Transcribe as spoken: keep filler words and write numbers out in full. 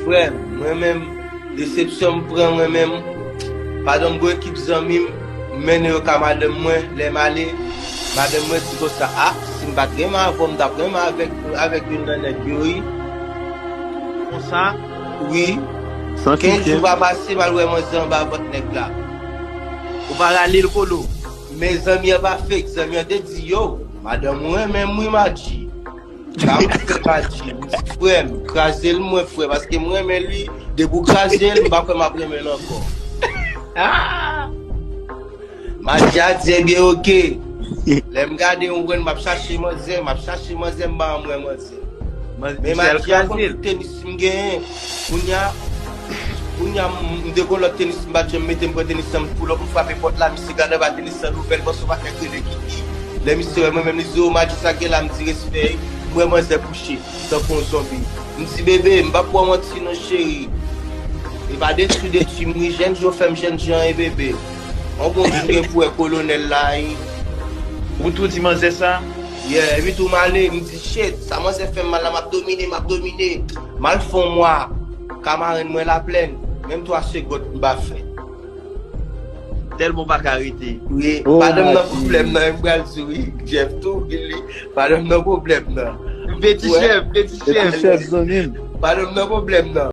Frè m, mwen menm, desepsyon m pran mwen menm. Pandan m gwo ekip zanmi m, m mennen yo ka madanm mwen, lè m ale, madanm mwen di konsa, a, si m pa t renmen avè w, m t ap renmen avèk, avèk youn nan nèg yo, wi. Konsa? Wi. Kenz jou pa pase, m al wè manzè anba vant nèg la. Ou pa rale l, Kolo. Men zanmi an pa fake, zanmi an te di, yo, madanm ou renmen m, wi, Madji. Sa m fè Madji, m di, frè m, kraze l mwen, frè, paske m renmen li, depi w kraze l, m pa kwè m ap renmen l ankò. Madji a di, ebyen, oke. Lè m gade, ou konprann, m ap chache manzè, m ap chache manzè, m pa janm wè manzè. Men Madji a pran tout tenis m genyen. Kounye a, kounye a, m, m te gon lòt tenis m pa t janm mete, m pran tenis lan, m pull up, m frape pòt la, misye gade anba tenis lan, louvè l, panse yon patnè k rele Kiki. Lè misye wè mwen menm, li di, o, Madji, sa k gen la, m di, respè, m wè manzè kouche tankou yon zonbi. M di, bebe, m p ap ba w manti non, cheri. E pa detwi, detwi m, wi, jèn jan w fè m jèn jan, e bebe. On bon jou gen pou wè kolonèl la, wi. Ou tou di manzè sa? Yeah, epi tou m ale, m di, shit, sa manzè fè m mal la, m ap domine, m ap domine. M al fè yon mwa, ka marenn mwen Laplèn, menm twa segonn m pa fè. Tèlman w pa ka rete. Wi, oh, madanm nan pwoblèm nan, m pral di wi, Jeff tou, Billy, madanm nan pwoblèm nan. Beti chèf, beti chèf. Beti chèf, zanmi m. Madanm nan pwoblèm nan.